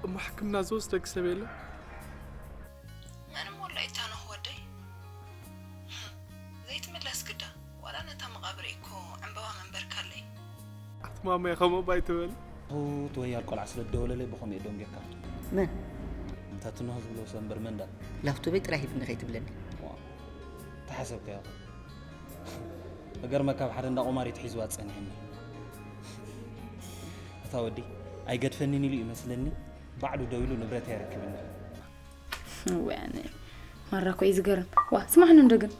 እሞ ሕክምና ዝወስደኪ ሰብ የለን? መን እሞ ኣሎ ኢታ ኖህ ወደይ? ዘይትምለስ ግዳ፣ ዋላ ነታ መቓብር እኮ ዕምበባ መንበርካለይ። ኣቲ ማማይ ከምኡ ባይትበል። ትወያል ቆልዓ ስለ ደወለለይ ብኸምኡ እየ ደንጊርካ። መን? እንታ ትንሆ ዝብሎ ሰብ እምበር መን ዳ? ላፍቶበይ ጥራይ ሂብኒ ከይትብለኒ። ተሓሰብካ ኢኹ። እገርመካ ኣብ ሓደ እንዳ ቆማሪት ሒዝዋ ጸኒሕኒ። እታ ወዲ ኣይገድፈንን ኢሉ እዩ መስለኒ፣ ባዕሉ ደው ኢሉ ንብረት የረክብኒ። ወያነ ማራ እኮ እዩ ዝገርም። ዋ ስማዕኒ እንዶ ግን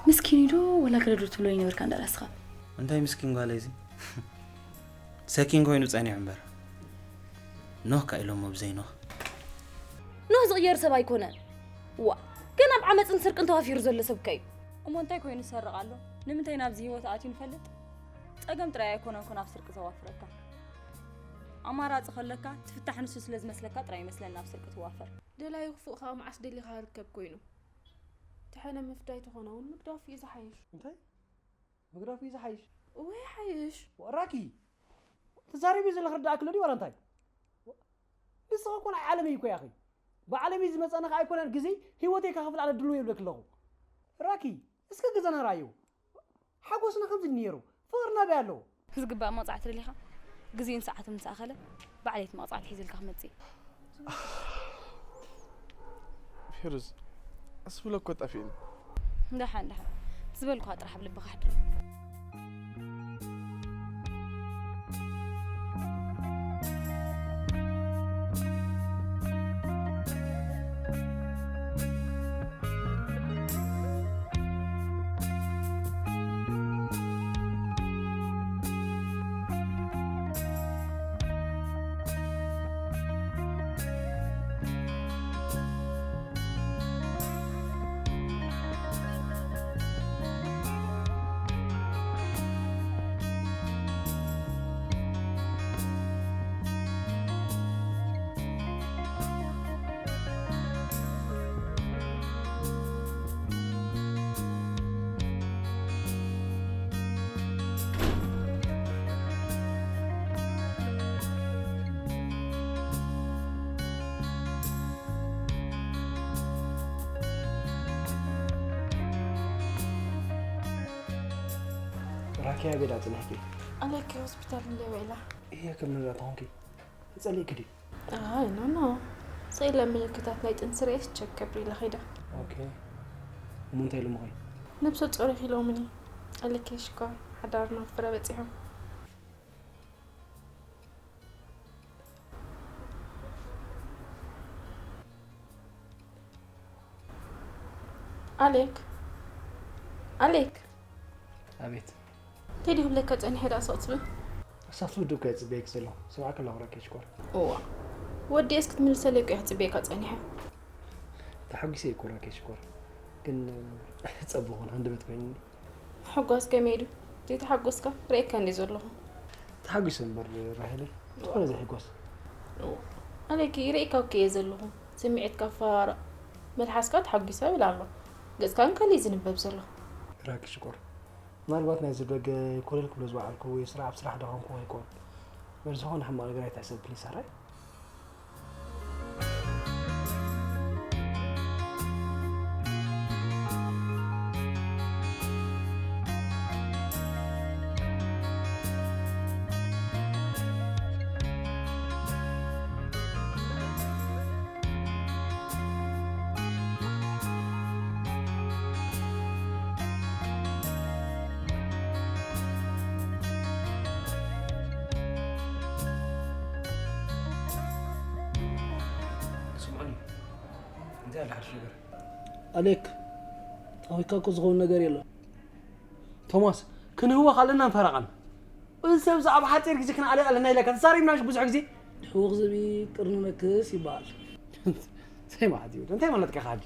ምስኪን እዩ ዶ ወላ ገለ ዶ ትብሎ ይነበርካ እንዳ ራስኻ? እንታይ ምስኪን ጓለይ እዚ ሰኪን ኮይኑ ጸኒሑ እምበር ኖህ ካ ኢሎሞ ብዘይ ኖህ። ኖህ ዝቕየር ሰብ ኣይኮነን። ዋ ግን ኣብ ዓመፅን ስርቅን ተዋፊሩ ዘሎ ሰብ ከ እዩ። እሞ እንታይ ኮይኑ ዝሰርቕ ኣሎ? ንምንታይ ናብዚ ህይወት ኣትዩ ንፈልጥ? ጸገም ጥራይ ኣይኮነን ኮን ኣብ ስርቂ ዘዋፍረካ። ኣማራጺ ከለካ ትፍታሕ ንሱ ስለ ዝመስለካ ጥራይ ይመስለኒ ኣብ ስርቂ ትዋፈር። ደላዩ ክፉእ ከዓ መዓስ ደሊኻ ርከብ ኮይኑ። ተሐነ ምፍዳይ ተኾነ እውን ምግዳፍ እዩ ዝሓይሽ። እንታይ ምግዳፍ እዩ ዝሓይሽ? ወይ ሓይሽ። ራኪ ትዛረቢ ዘለኽ ርዳእኪ ኣሎ ድዩ ዋላ እንታይ? ንስኺ እኮ ናይ ዓለመይ እኮ ያኺ። ብዓለመይ ዝመፀና ከዓ ኣይኮነን ግዜ ህይወተይ ከኽፍል ኣነ ድልው የብለክ ኣለኹ። ራኪ እስከ ገዛና ራእዩ። ሓጎስና ከምዚ ነይሩ ፍቕርና በይ ኣለዎ። ዝግባእ መቕጻዕቲ ደሊኻ ግዜኡን ሰዓቱ ምስ ኣኸለ ባዕለይቲ መቕጻዕቲ ሒዝልካ ክመጽእ። ፌሩዝ ኣስብሎ እኮ ጠፊእኒ። እንዳሓ እንዳሓ ዝበልኳ ጥራሕ ኣብ ልብኻ ኣሕድሮ። ራኪያ ቤዳ ጽንሕኪ ኣለኪ ሆስፒታል እንደ ውዒላ። እየ ከም ንዛ ተኾንኪ ተጸሊእኪ ድዩ? ኣይ ኖ ኖ። ሰኢለ ምልክታት ናይ ጥንሲ ርኤስ ቸክ ከብሪ ኢለ ኸይደ። ኦኬ። እሞ እንታይ ኢሎምኺ? ነብሰ ጾር ኢኺ ኢሎምኒ። ኣለኪ ሽኮር ሓዳርና ፍረ በጺሑ። ኣሌክ ኣሌክ ኣቤት። ቴዲ ክብለካ ጸኒሐ ደኣ ስቕ ትብል። ክሳብ ትውድእ እኮ እየ ዝጽበየኪ ዘለኹ። ስምዓኪ ኣለኹ ራኬሽ ሽኮር። እዋ ወዲኤስ ክትምልሰለይ እኮ እየ ክጽበየካ ጸኒሐ። ተሓጒሰ እየ እኮ ራኬሽ ሽኮር። ግን ጸቡቕ ኾነ ሃንደበት ኮይኑኒ። ምሕጓስ ከመይ ኢሉ? ዘይተሓጎስካ ርእየካ እንድየ ዘለኹ። ተሓጒሰ እምበር ራሄለይ፣ ዝኾነ ዘይሕጎስ። ኣሌክ ርእየካ እኮ እየ ዘለኹ። ስምዒትካ ኣፈራርቕ። መልሓስካ ተሓጒሰ ይብል ኣሎ። ገጽካ ግን ካልእ እዩ ዝንበብ ዘሎ። ራኬሽ ሽኮር። ምናልባት ናይዚ ደገ ኮለል ክብሎ ዝበዓልኩ ወይ ስራሕ ኣብ ስራሕ ደኸምኩ ይኮን። በል ዝኾነ ሕማቕ ነገር ኣይትሕሰብ ፕሊስ ኣራይ። ስምዓኒ እንታይ ኣለ ሓድሽ ነገር? ኣሌክ ኣወካ እኮ ዝኸውን ነገር የለን። ቶማስ ክንህወኽ ኣለና ንፈረቓን። እዚ ሰብ እዚ ኣብ ሓፂር ግዜ ክንኣልዮ ኣለና ኢለካ ተዛሪብና ብዙሕ ግዜ። ሕውኽ ዝብኢ ቅርኒ ነክስ ይበሃል። እንታይ ማለት እዩ? እንታይ ማለት ከ ሓጂ?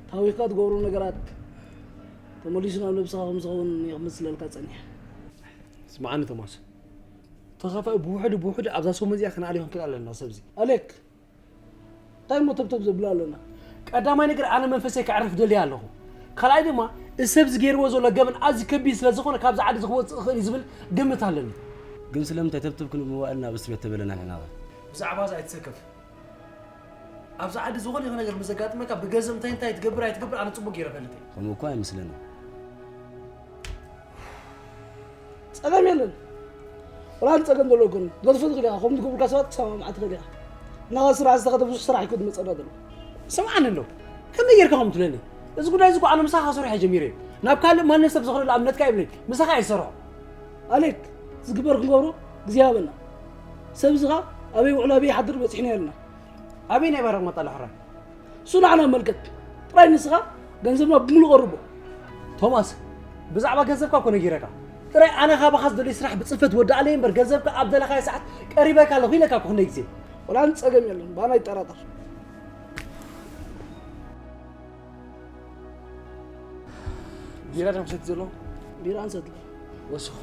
ታዊኽካ ትገብሮ ነገራት ተመሊሱ ናብ ነብስኻ ከም ዝኸውን እየ ክመስለልካ ጸኒሐ። ስምዓኒ ቶማስ፣ ተኸፋኢ ብውሕዱ ብውሕዱ ኣብዛ ሰሙን እዚኣ ክንኣልዮ ክንክእል ኣለና ሰብዚ። ኣሌክ እንታይ እሞ ተብተብ ዘብሎ ኣለና? ቀዳማይ ነገር ኣነ መንፈሰይ ከዕርፍ ደልየ ኣለኹ። ካልኣይ ድማ እዚ ሰብ እዚ ገይርዎ ዘሎ ገበን ኣዝዩ ከቢድ ስለ ዝኾነ ካብዚ ዓዲ እዚ ክወፅእ ይኽእል እዩ ዝብል ግምት ኣለኒ። ግን ስለምንታይ ተብተብ ክንብል መዋእልና ኣብ እስር ቤት ተበለና ንሕና ኸ? ብዛዕባ እዚ ኣይትሰከፍ። ኣብዚ ዓዲ ዝኾነ ይኹን ነገር ምስ ዘጋጥመካ ብገንዘብ እንታይ እንታይ ትገብር ኣይትገብር ኣነ ጽቡቕ ገይረ እፈልጥ እየ። ከምኡ እኮ ኣይመስለንን። ጸገም የለን። ወላ ጸገም ዘሎ ይኮን ዘርፎ ትኽእል ኢኻ። ከምኡ ትገብርካ ሰባት ክትሰማምዓ ትኽእል ኢኻ። እናኻ ስራሕ ዝተኸተ ብዙሕ ስራሕ ይኮን መጸና ዘሎ። ስምዓኒ ኣሎ። ከመይ ጌርካ ከም ትብለኒ? እዚ ጉዳይ እዚ እኮ ኣነ ምሳኻ ሰሪሐ ጀሚረ እየ። ናብ ካልእ ማንም ሰብ ዝኽእለሉ ኣብነትካ ይብለይ። ምሳኻ እየ ዝሰርሖ። ኣሌክ፣ ዝግበር ክንገብሮ ግዜ ሃበና። ሰብ እዚ ኸኣ ኣበይ ውዕሎ ኣበይ ይሓድር በጺሕና ኣለና። ኣበይ ናይ ባራቕ መጣል ሕራይ? እሱ ንዓና መልከት። ጥራይ ንስኻ ገንዘብና ብምሉእ ቀርቦ። ቶማስ፣ ብዛዕባ ገንዘብካ እኮ ነጊረካ። ጥራይ ኣነ ካባኻ ዝደልዮ ስራሕ ብጽፈት ወድኣለይ እምበር ገንዘብካ ኣብ ደለኻዮ ሰዓት ቀሪበካ ኣለኹ ኢለካ እኮ ክንደይ ግዜ። ወላ ጸገም የለን፣ ባና ይጠራጠር። ቢራ ዶ ክሰቲ ዘሎ? ቢራ ንሰቲ። ወስኹ።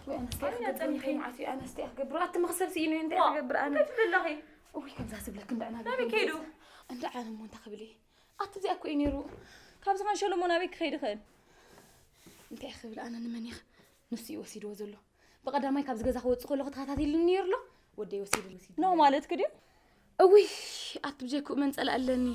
ወይ ኣነስ ኣነ ጸኒሐ መዓት እዩ ኣነስ እንታይ ክገብር ኣቲ መኽሰብ ስኢኑ እንታይ ክገብር ኣነ እንታይ ትብሊ ኣለኺ ወይ ከምዛ ዝብለክ እንዳ ዕና ናበይ ከይዱ እንዳ ዓለም ሞንታ ክብል ኣቲ እዚኣ እኮ እዩ ነይሩ ካብዚ ኸን ሸለሞ ናበይ ክኸይድ ይኽእል እንታይ ክብል ኣነ ንመን ኢኽ ንሱ እዩ ወሲድዎ ዘሎ። ብቐዳማይ ካብዚ ገዛ ክወጽእ ከለኹ ተኸታቲልኒ ነይሩ ኣሎ። ወደይ ወሲድኒ። ኖ ማለትኪ ድዩ? እውይ ኣቲ ብጀክኡ መን ጸላእ ኣለኒ።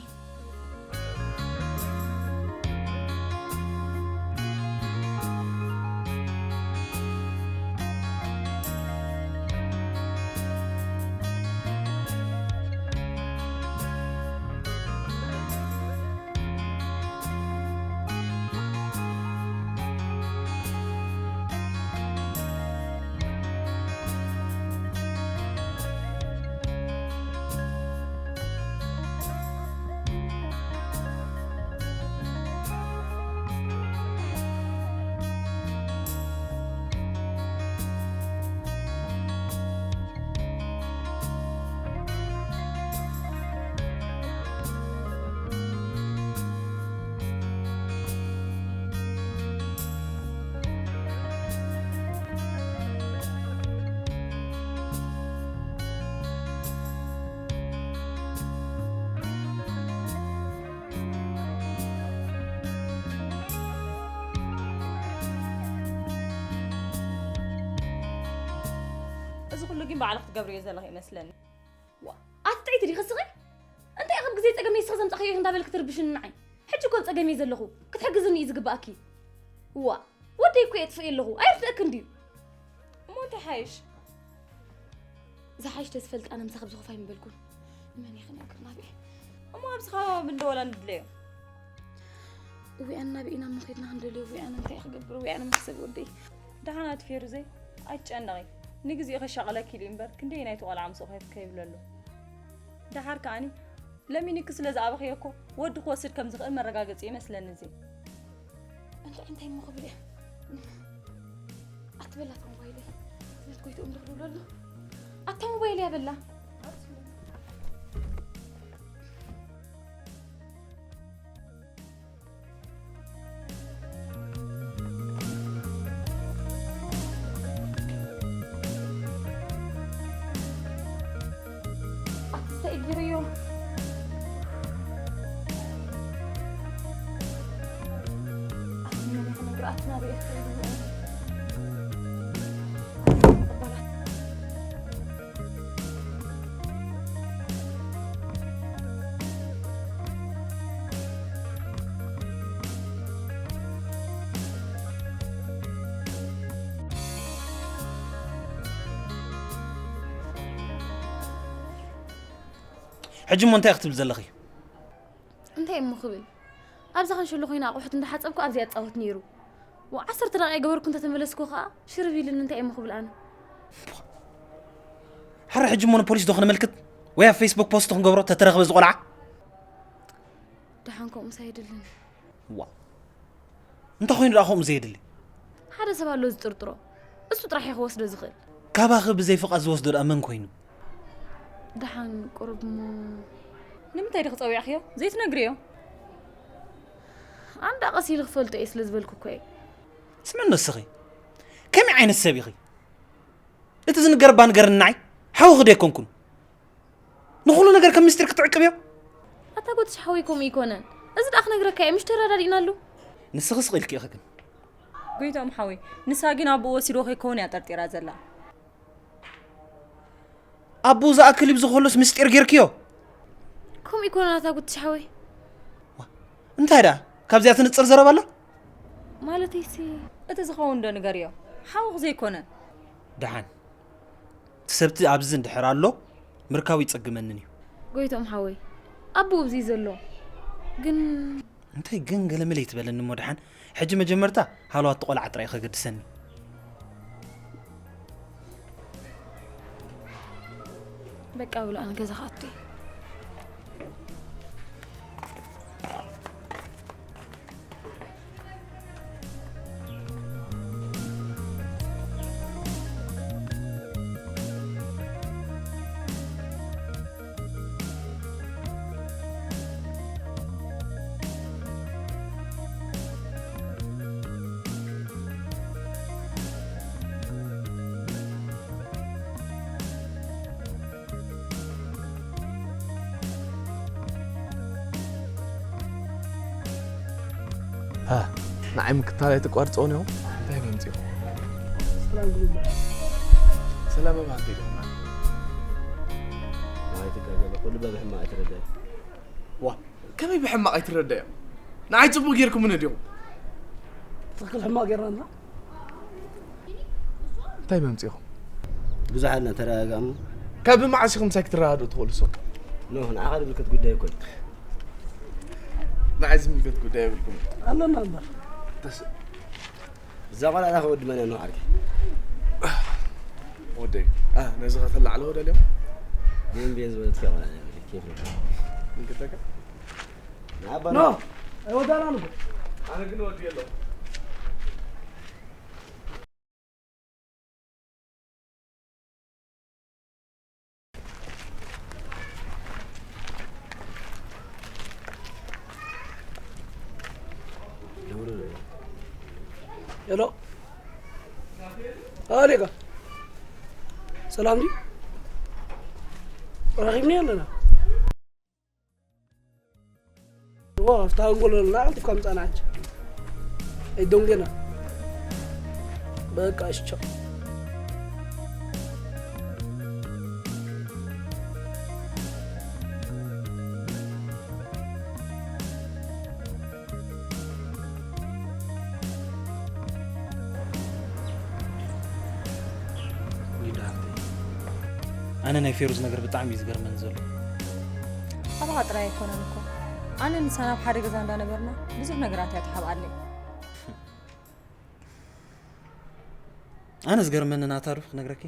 እዚ ኩሉ ግን ባዕልኺ ትገብርዮ ዘለኺ ይመስለኒ። ዋ፣ ኣቲ ጥዕይቲ ዲኺ ስኺ? እንታይ ካብ ግዜ ጸገመይ ስኺ ዘምጻኽዮ ኢኺ እንዳበልክ ትርብሽኒ ንዓይ? ሕጂ እኮ ኣብ ጸገመይ ዘለኹ ክትሕግዝኒ እዩ ዝግባኣኪ። ዋ፣ ወደይ እኮ የጥፍእ ኣለኹ ኣይርድእክን ድዩ? እሞ እንታይ ሓይሽ? ዝሓይሽ ተዝፈልጥ ኣነ ምሳኺ ብዝኸፋይ ምበልኩን። ንመን ኢኺ ነግር ናብኤ? እሞ ኣብዚ ከባቢ እንዶ ወላ ንድለዮ። እዊኣን ናብ ኢና እሞ ኸድና ክንደልዮ እዊኣን እንታይ ክገብር እዊኣን መክሰብ ወደይ። ደሓን ኣቲ ፌሩዘይ ኣይጨነቒ። ንግዜኡ ከሻቕለኪ ኢሉ እምበር ክንደይ ናይቲ ቆልዓ ምስኡ ከይፍ ከይብለሉ። ደሓር ከኣኒ ለሚንኪ ስለ ዝኣበኽዮ እኮ ወዲ ክወስድ ከም ዝኽእል መረጋገጺ ይመስለኒ እዚ። እንታይ እንታይ እሞ ክብል እየ? ኣትበላ እታ ሞባይለይ። ስለት ጎይትኦም ድኽድብሎ ኣሎ። ኣታ ሞባይለይ ኣበላ። ኣትስተ እግርዮ። ኣትመነ ክነግር ኣትና ብኤፍሬ ሕጂ እሞ እንታይ ክትብል ዘለኺ? እንታይ እሞ ክብል? ኣብዛ ኸንሸሎ ኮይነ ኣቑሑት እንዳሓጸብኩ ኣብዚኣ እጻወት ነይሩ። ወ-፣ ዓሰርተ ደቂቃ ገበርኩ እንተተመለስኩ ኸኣ ሽርብ ኢሉኒ እንታይ እሞ ክብል ኣነ? ሓረ ሕጂ እሞ ንፖሊስ ዶ ክነመልክት? ወይ ኣብ ፌስቡክ ፖስት ክንገብሮ ተተረኽበ ዝቖልዓ? ደሓን ከምኡስ ኣየድልን። ዋ። እንታይ ኮይኑ ደኣ ከምኡ ዘየድሊ? ሓደ ሰብ ኣሎ ዝጥርጥሮ። እሱ ጥራሕ እዩ ክወስዶ ዝኽእል። ካባኺ ብዘይ ፍቓድ ዝወስዶ ደኣ መን ኮይኑ? ደሓን ቁሩብ እሞ። ንምንታይ ዲኺ ጸዊዕኽዮ? ዘይትነግርዮ? ኣንዳ ቀስ ኢሉ ክፈልጦ እየ ስለ ዝበልኩ እኮ እየ። ስምዒ ንስኺ። ከመይ ዓይነት ሰብ ኢኺ? እቲ ዝንገር እባ ንገርኒ ንዓይ። ሓውኺ ዶ ኣይኮንኩን? ንኹሉ ነገር ከም ምስጢር ክትዕቅብዮ? ኣታ ጎትሽ ሓወይ ከምኡ ኣይኮነን። እዚ ደኣ ክነግረካ እየ፣ ምሽ ተረዳዲእናሉ። ንስኺ ስቕ ኢልኪ ኢኺ ግን። ጎይትኦም ሓወይ፣ ንሳ ግን ኣቦኡ ወሲድዎ ከይከውን እያ ጠርጢራ ዘላ። ኣቦኡ ዝኣክል እዩ ብዝኸሎስ ምስጢር ጌርክዮ? ከምኡ ኣይኮነን ኣታ ጎትሽ ሓወይ። ዋ፣ እንታይ ደኣ? ካብዚኣ ትንጽር ዘረባ ኣላ? ማለተይሲ። እቲ ዝኸውን ዶ ንገርዮ? ሓውኺ ዘይኮነ? ደሓን። እቲ ሰብቲ ኣብዚ እንድሕር ኣሎ፣ ምርካቡ ይጸግመንን እዩ። ጎይትኦም ሓወይ፣ ኣቦኡ ኣብዚ እዩ ዘሎ። ግን እንታይ ግን ገለመለ ይትበለኒ እሞ ደሓን። ሕጂ መጀመርታ ሃለዋት ቆልዓ ጥራይ ከገድሰኒ። በቃ ብሎ ኣነ ገዛ ክኣቱ እየ። ንዓይ ምክታል ኣይተቋርፅኦን እዮም። እንታይ መምፅኡ? ሰላም ግብር። ሰላም ኣብ ሃገር እዮም። ኣይትጋገ፣ ኩሉ ብሕማቕ ኣይትረዳእ። ዋ፣ ከመይ ብሕማቕ ኣይትረዳእዮ? ንዓይ ፅቡቕ ጌርኩምኒ ዲኹም? ትኽክል፣ ሕማቕ ጌርና እንዳ። እንታይ መምፂኹም? ብዙሕ ኣለና፣ ተረጋጋሙ። ካብ መዓስ ኢኹም ምሳይ ክትረዳድኡ ትኽእሉ ሰብ? ኖ፣ ንዓኻ ዝምልከት ጉዳይ እኮ እዩ። ንዓይ ዝምልከት ጉዳይ የብልኩም። ኣለና እምበር። ተስ-፣ እዛ ቆልዓ እዛ ከወዲ መን እያ ንዓርኪ? ወደይ። አ፣ ነዚ ከተላዕሎ ደልዮም? ቤን ቤን ዝበለት እያ ቆልዓ እያ፣ ኬፍ ነው። እንግዲህ ንዓባ ኖ፣ ነው። ኣይወዳናን እኮ። ኣነ ግን ወዲ የለውም። ሄሎ። ኣሌካ። ሰላም ድዩ? ረኺብኒ ኣለና። ዋ፣ ኣብታ ኣንጎሎ ኣለና፣ ቀልጢፍካ ምጻና ሕጂ። ኣይደንጎና። በቃ፣ እሺ፣ ቻው። ሊዳ ሓፍተይ፣ ኣነ ናይ ፌሩዝ ነገር ብጣዕሚ እዩ ዝገርመኒ ዘሎ። ኣባኻ ጥራይ ኣይኮነን እኮ፣ ኣነ ንሳን ኣብ ሓደ ገዛ እንዳነበርና ብዙሕ ነገራት እያ ትሓብኣለይ። ኣነ ዝገርመኒ ናታ ዶ ክነግረኪ?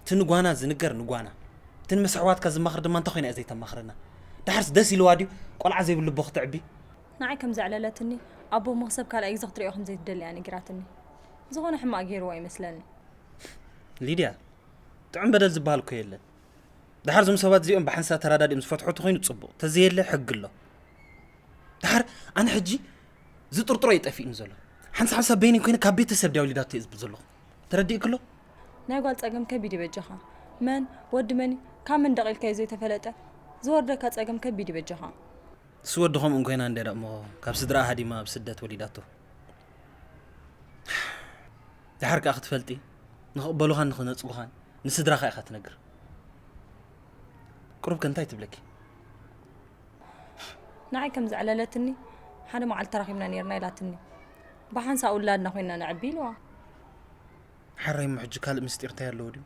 እቲ ንጓና ዝንገር ንጓና፣ እቲ ንምስሕዋትካ ዝማኽር ድማ እንታይ ኮይና እያ ዘይተማኽረና? ደሓርስ ደስ ኢልዋ ድዩ ቆልዓ ዘይብሉ ኣቦ ክትዕቢ? ንዓይ ከም ዘዕለለትኒ፣ ኣቦ መኽሰብ ካልኣይ ግዜ ክትሪኦ ከም ዘይትደሊ እያ ነጊራትኒ። ዝኾነ ሕማቕ ገይርዎ ኣይመስለኒ። ሊድያ፣ ጥዑም በደል ዝበሃል እኮ የለን። ደሓር እዞም ሰባት እዚኦም ብሓንሳብ ተራዳዲኦም ዝፈትሑ ተኾይኑ ጽቡቕ፣ ተዘየለ ሕጊ ኣሎ። ደሓር ኣነ ሕጂ ዝጥርጥሮ እዩ ጠፊእኒ ዘሎ። ሓንሳብ ሓንሳብ በይነይ ኮይነ ካብ ቤተሰብ ድያ ወሊዳቶ እየ ዝብል ዘለኹ። ተረዲእኪ ኣሎ? ናይ ጓል ጸገም ከቢድ እዩ በጃኻ። መን፣ ወዲ መን እዩ፣ ካብ መን ደቒልካዮ ዘይተፈለጠ፣ ዝወርደካ ጸገም ከቢድ እዩ በጃኻ። እሱ ወዲ ከምኡ እንኮይና እንዴ ደሞ ካብ ስድራ ሃዲማ ኣብ ስደት ወሊዳቶ። ደሓር ከኣ ክትፈልጢ፣ ንኽቕበሉኻን ንኽነጽጉኻን ንስድራኻ ኢኻ ትነግር። ቁሩብ ከ እንታይ ትብለኪ? ንዓይ ከም ዘዕለለትኒ፣ ሓደ መዓልቲ ተራኺብና ኔርና ኢላትኒ። ብሓንሳእ ውላድና ኮይንና ነዕቢ ኢልዋ። ሓራይ እሞ ሕጂ ካልእ ምስጢር እንታይ ኣለዎ ድዩ?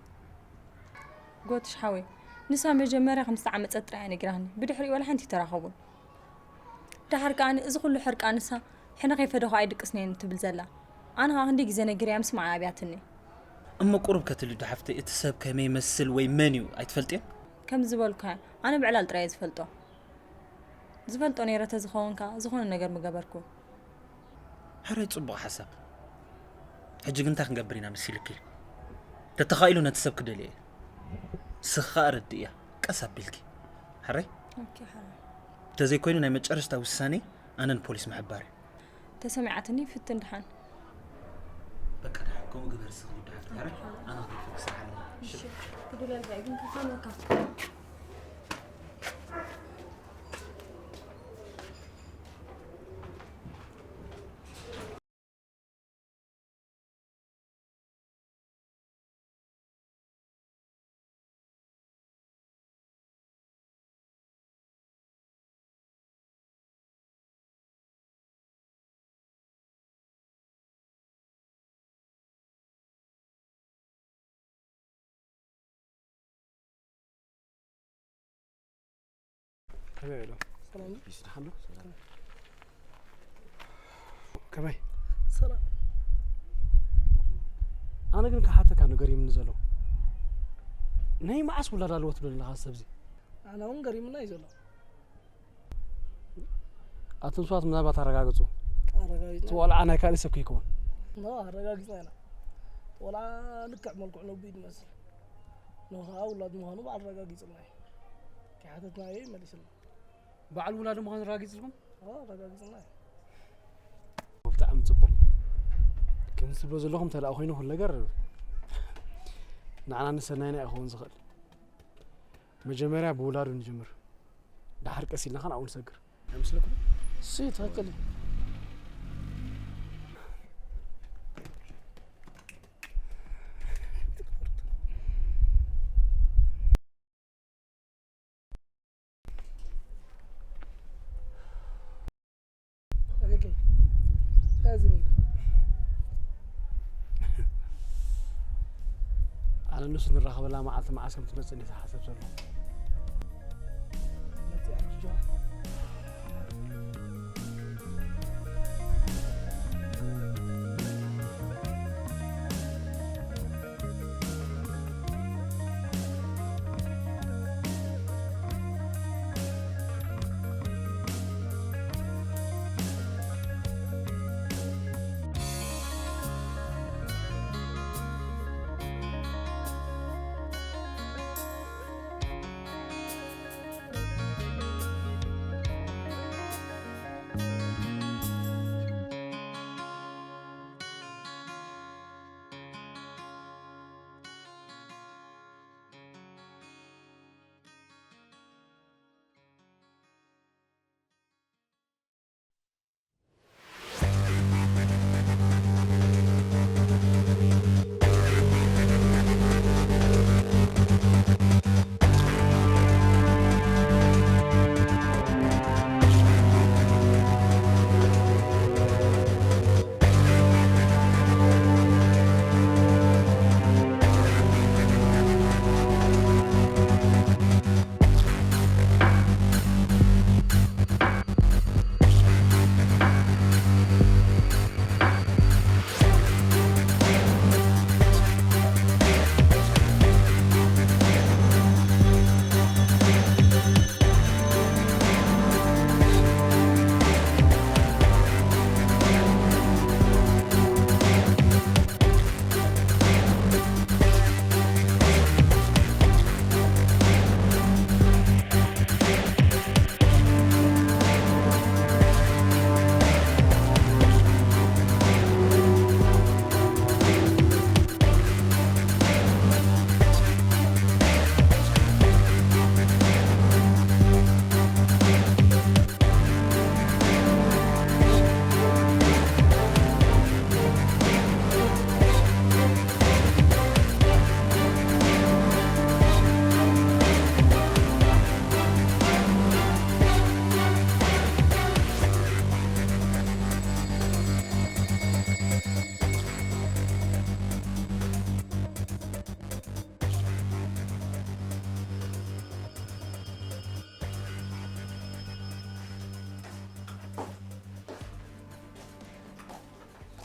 ጎትሽ ሓወይ፣ ንሳ መጀመርያ ከም ዝተዓመጸት ጥራይ እያ ነጊራትኒ። ብድሕሪኡ ዋላ ሓንቲ ኣይተራኸቡን። ደሓር ከኣ እዚ ኩሉ ሕርቃንሳ ሕነ ከይፈደኹ ኣይድቅስን እየ ትብል ዘላ። ኣነ ከኣ ክንደይ ግዜ ነጊረያ ምስማዓ ኣብያትኒ። እሞ ቁሩብ ከትልዩ ዶ ሓፍተይ፣ እቲ ሰብ ከመይ ይመስል ወይ መን እዩ ኣይትፈልጥዮን? ከም ዝበልኩኻ፣ ኣነ ብዕላል ጥራይ እየ ዝፈልጦ። ዝፈልጦ ነይረ ተዝኸውን ከኣ ዝኾነ ነገር ምገበርኩ። ሕራይ ጽቡቕ ሓሳብ። ሕጂ ግን እንታይ ክንገብር ኢና መሲልኪ? ተተኻኢሉ ነቲ ሰብ ክደልዮ እየ። ንስኺ ከኣ ረድእያ፣ ቀስ ኣቢልኪ። ሕራይ? ኦኬ፣ ሕራይ። እንተዘይኮይኑ ናይ መጨረሽታ ውሳኔ ኣነ ንፖሊስ ምሕባር እዩ። ተሰሚዓትኒ፣ ፍትን ደሓን። በቃ ደሓን፣ ከምኡ ግበሪ፣ ንስኺ ግዲ ሓፍቲ፣ ሕራይ? ኣነ ክደፍእ ክሰርሕ ኣለኒ። እሺ፣ ክድውለልካ እየ፣ ግን ከፋንወካ። ከመይ ውዒሉ? ሰላም። ደሓን ዶ? ከመይ? ሰላም። ኣነ ግን ክሓተካ ነገር ይምኒ ዘሎ። ናይ መዓስ ውላድ ኣለዎ ትብል ኣለኻ ሰብዚ? ኣነ እውን ገሪሙና እዩ ዘሎ። ኣቶም ሰባት ምናልባት ኣረጋግጹ። ኣረጋጊጽና። እቲ ቆልዓ ናይ ካልእ ሰብ ከይከውን። ኖ፣ ኣረጋጊጽና ኢና። እቲ ቆልዓ ልክዕ መልክዑ ነብዩ ዝመስል። ኖ፣ ከዓ ውላድ ምዃኑ በዓል ኣረጋጊጽልና እዩ። ከይሓተትናዮ እዩ መሊስልና። በዓል ውላዱ ምዃኑ ኣረጋጊጽልኩም? ኣዎ፣ ኣረጋጊጽልና እዩ። ብጣዕሚ ጽቡቕ። ከምዚ ትብሎ ዘለኹም እንተ ደኣ ኮይኑ ኩሉ ነገር ንዓና ንሰናይና እዩ ክኸውን ዝኽእል። መጀመርያ ብውላዱ ንጅምር። ደሓር ቀስ ኢልና ኸን ኣብኡ ንሰግር። ኣይመስለኩም? እሱ ትኽክል እዩ። ንሱ ንራኸበላ መዓልቲ መዓስ ከም ትመጽእ እንዴ ዝሓሰብ ዘሎ።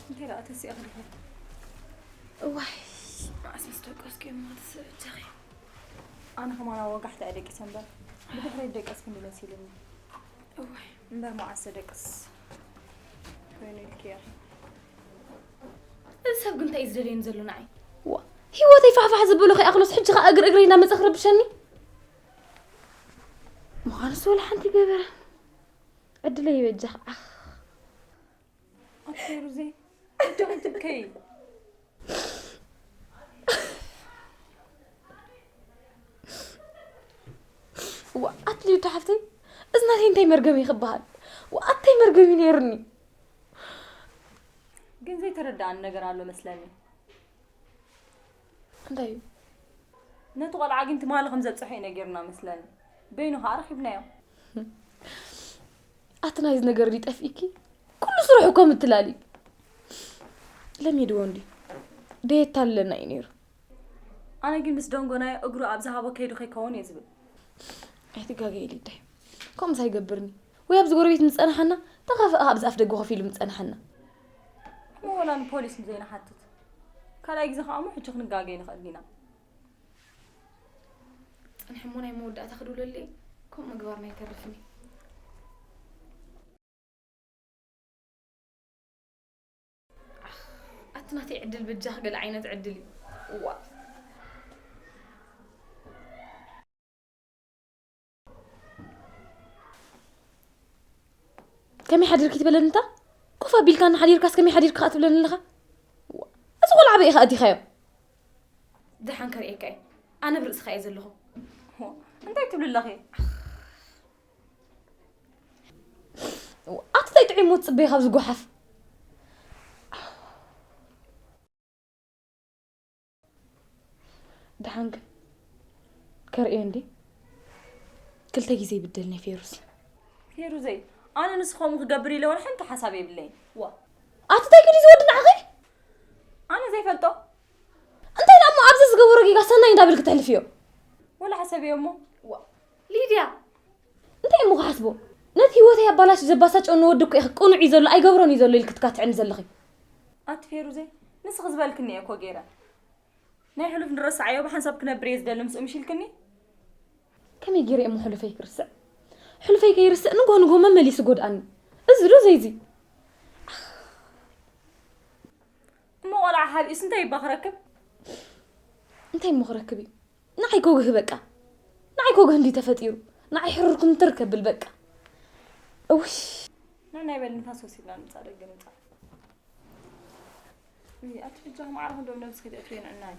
እንታይ ደኣ ተሲእኺ ዲኺ? እዋይ፣ መዓስ ምስ ደቀስኩ እየ እሞ ትስእ ብጃኺ። ኣነ ከማን ኣብ ወጋሕታ እየ ደቂሰ እምበር፣ ብድሕረይ ደቀስኪ እንዲ መሲሉኒ። እዋይ። እምበር መዓስ ዘደቅስ ኮይኑ ኢልኪ ኢኺ። እዚ ሰብ ግን እንታይ እዩ ዝደልየኒ ዘሎ ንዓይ? ዋ፣ ህይወተይ ፋሕፋሕ ዘበሎ ከይኣኽሎስ፣ ሕጂ ኸኣ እግሪ እግረይ እናመጸ ክረብሸኒ? ምዃንስ ወላ ሓንቲ ገበረ። ዕድለይ ይበጃ ኸዓ። ኣቲ ሩዜ፣ ኣጆኺ ትብከዪ። ዋ፣ ኣቲ ሊዱ ሓፍተይ፣ እዚ ናተይ እንታይ መርገም እዩ ክበሃል? ዋ፣ ኣታይ መርገም እዩ ነይሩኒ? ግን ዘይተረድኣኒ ነገር ኣሎ መስለኒ። እንታይ እዩ? ነቲ ቆልዓ ግን ትማሊ ከም ዘብጽሖ እዩ ነጊሩና መስለኒ። በይኑ ኸኣ ረኺብናዮ። ኣቲ ናይዚ ነገር ድዩ ጠፊእኪ? ኩሉ ስርሑ እኮ ምትላል እዩ። ለሚድዎ እንድዩ። ደየታልለና እዩ ነይሩ። ኣነ ግን ምስ ደንጎናዮ እግሩ ኣብ ዝሃቦ ከይዱ ከይከውን እየ ዝብል። ኣይትጋገዪ ሊዳይ። ከምኡስ ኣይገብርኒ። ወይ ኣብዚ ጎረቤት ምጸናሓና፣ ተኻፍኣ ኣብዚ ኣፍ ደገ ኮፍ ኢሉ ምጸናሓና። እሞ ወላ ንፖሊስ ዘይንሓትት። ካልኣይ ግዜ ኸኣ እሞ ሕጂ ክንጋገይ ንኽእል ኢና። ጸኒሑ እሞ ናይ መወዳእታ ክድውለለይ፣ ከምኡ ምግባርና ኣይተርፍን እዩ። ኣቲ ናተይ ዕድል በጃኺ ገለ ዓይነት ዕድል እዩ። እዋ። ከመይ ሓዲርኪ ትበለኒ እንታ? ኮፍ ኣቢልካኒ ሓዲርካስ ከመይ ሓዲርኪ ኸኣ ትብለኒ ኣለኻ? እዋ። እዚ ቆልዓ ኣበይ ኢኻ ኣእቲኻዮ? ደሓን ከርእየካ እየ። ኣነ ብርእስኻ እየ ዘለኹ። እንታይ ትብሊ ኣለኺ? ኣቲ እንታይ ጥዒሙ ትጽበዪ ካብዚ ጓሓፍ? ደሓን ግን ከርእዮ እንዲ ክልተ ግዜ ይብደልኒ ፌሩዝ። ፌሩዘይ፣ ኣነ ንሱ ከምኡ ክገብር ኢለ ወላ ሓንቲ ሓሳብ የብለይን። ዋ። ኣቲ እንታይ ግን እዩ ዝወዲ ንዓኺ? ኣነ ዘይፈልጦ። እንታይ ደኣ እሞ ኣብዚ ዝገበሮ ጌጋስ ብል ክትሕልፍዮ? ወላ ሓሰብዮ እሞ። ዋ፣ ሊድያ፣ እንታይ እሞ ክሓስቦ? ነቲ ህይወተይ ኣባላሽ ዘባሳጨወኒ ወዲ እኮ ኢኺ። ቅኑዕ እዩ ዘሎ፣ ኣይገብሮን እዩ ዘሎ ኢልኪ ትካትዕኒ ዘለኺ። ኣቲ ፌሩዘይ፣ ንስኺ ዝበልክኒ እየ እኮ ገይረ። ናይ ሕሉፍ ንረስዓዮ፣ ብሓንሳብ ክነብር እየ ዝደሊ ምስኡ ምሽ ኢልክኒ። ከመይ ገይረ እሞ ሕሉፈይ ክርስዕ? ሕሉፈይ ከይርስዕ ንግሆ ንግሆ መመሊሱ ጎድኣኒ። እዚ ዶ ዘይዚ? እሞ ቆልዓ ሓቢኡስ እንታይ እባ ክረክብ? እንታይ እሞ ክረክብ እዩ? ንዓይ ኮግህ በቃ። ንዓይ ኮግህ እንዲ ተፈጢሩ። ንዓይ ሕሩር ኩምትር ከብል በቃ። እውሽ። ና ናይ በል ንፋስ ወሲድና ንምጻእ ደገ ምጻእ። እይ፣ ኣቲ ብጃኹም ዓርኹ ዶ ነብስኺ ተእትዮ ንዕናይ።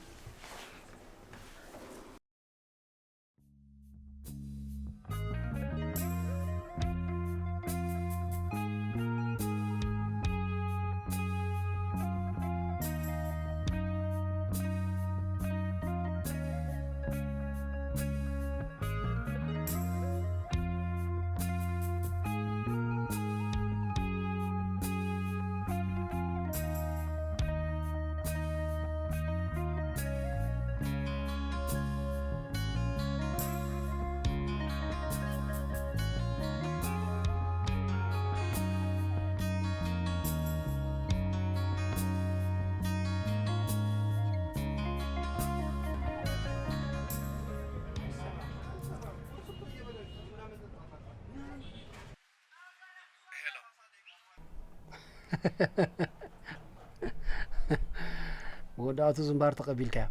መወዳእቱ ዝምባር ተቐቢልካያ።